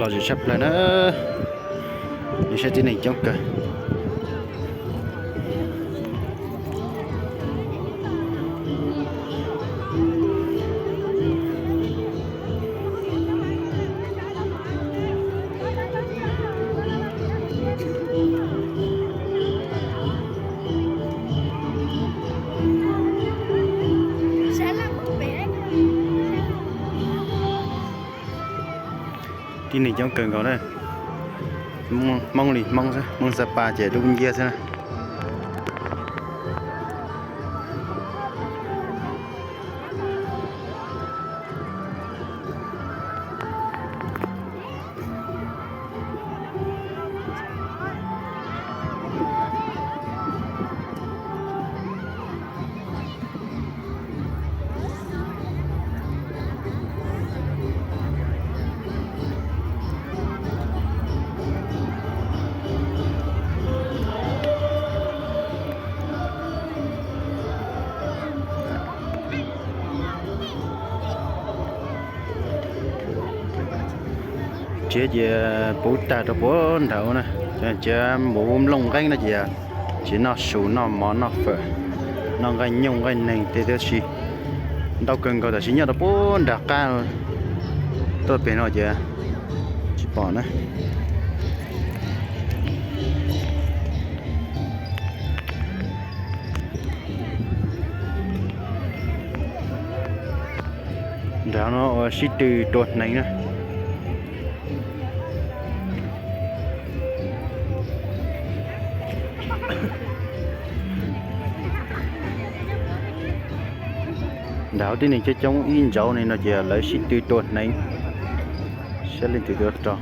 Lom zem tshaj plaws na, nej saib tib neeg coob kawg. Tib neeg coob kawg nkaus na, Hmoob li Hmoob xwb, Hmoob Xab Pas ces dub nciab xwb na. Tsev ces puv tag rau puag nrad na, tsev npuv nplooj nqeeb no ces tsev noj su noj mov noj fawm, noj nqaij nyuj nqaij neeg tej tab sis ntau kawg nkaus tab sis nyob rau puag nram qab tuaj pem no ces tsis pom na. Nram no ua sib tw tua hneev na. Nram tib neeg coob coob ib ntsauv ne no ces lawv sib tw tua hneev, saib leej twg tua rog.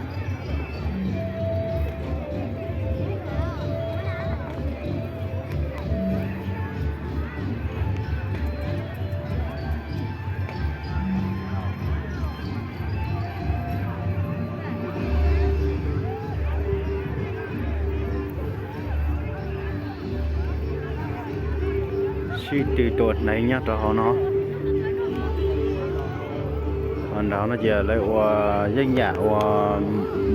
Sib tw tua hneev nyob rau hauv no. Nram no ces lawv ua yeeb yam ua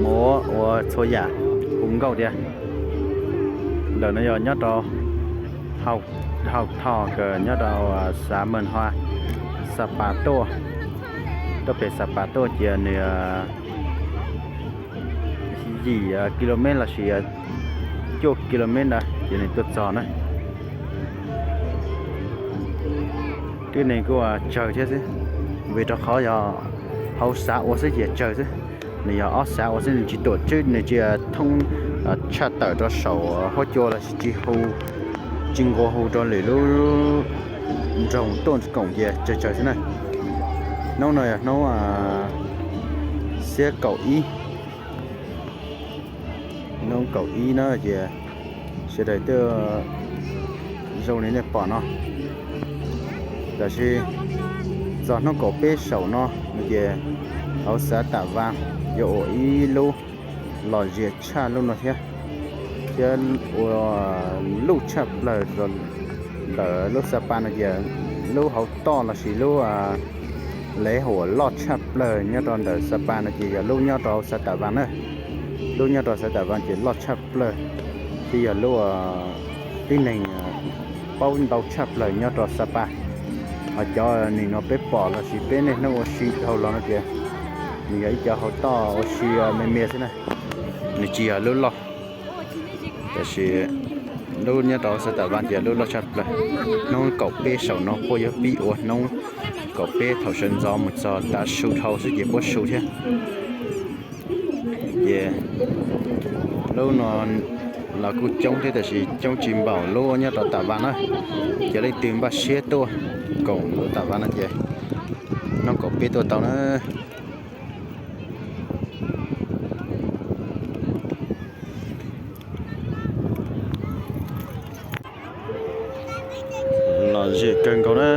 muav ua txhua yam hu nkauj tias. Ntawm no yog nyob rau hau tho kawg nyob rau xav Mees Hua, Xab Pas tuaj, tuaj pem Xab Pas tuaj ces nws yim kilomev lossis cuaj kilomev ntawd ces nws tuaj txog na. Twb neeg kuj tsawg thiab xwb, vim rau qhov yog hauv xav ua xwb ces tsawg xwb. Nws yog ob xav ua xwb, nws tsis tuam tswb, nws tsis thoob tshaj tawm rau saum huab cua lossis tsis hu, tsis nqua hu rau lwm lub nroog tuaj koom ces tsawg tsawg xwb na. Hnub no yog hnub xiab kaum ib, hnub kaum ib na ces sawv daws tuaj zoo li nej pom no. Tab sis txog hnub kaum peb saum no no ces hauv xav Tam Vas yuav ua ib lub lom zem tshaj lub no thiab, thiab ua luj tshaj plaws ntawm lub Xab Pas no ces lub hauv toj lossis lub lev huam loj tshaj plaws nyob rau ntawm Xab Pas no ces yog lub nyob rau xav Tam Vas na. Lub nyob rau xav Tam Vas ces loj tshaj plaws, thiab yog lub tib neeg paub ntau tshaj plaws nyob rau Xab Pas. Ho cov nim no peb pom lossis peb niaj hnub ua si dhau los no ces nws yog ib cov hauv toj ua si me me xwb na, nws tsis yog lub loj. Tab sis lub nyob rau xav Tam Vas ces lub loj tshaj plaws. Hnub kaum peb saum no puab yuav pib ua hnub kaum peb thaum sawv ntxov mus txog tav su dhau xwb ces puab su thiab. Ces lub no los kuj coob thiab tab sis coob tsis npaum lub nyob rau Tam Vas na. Ces leej twg npaj siab tuaj koom lub Tam Vas no ces hnub kaum peb tuaj tau na. Lom zem kawg nkaus na.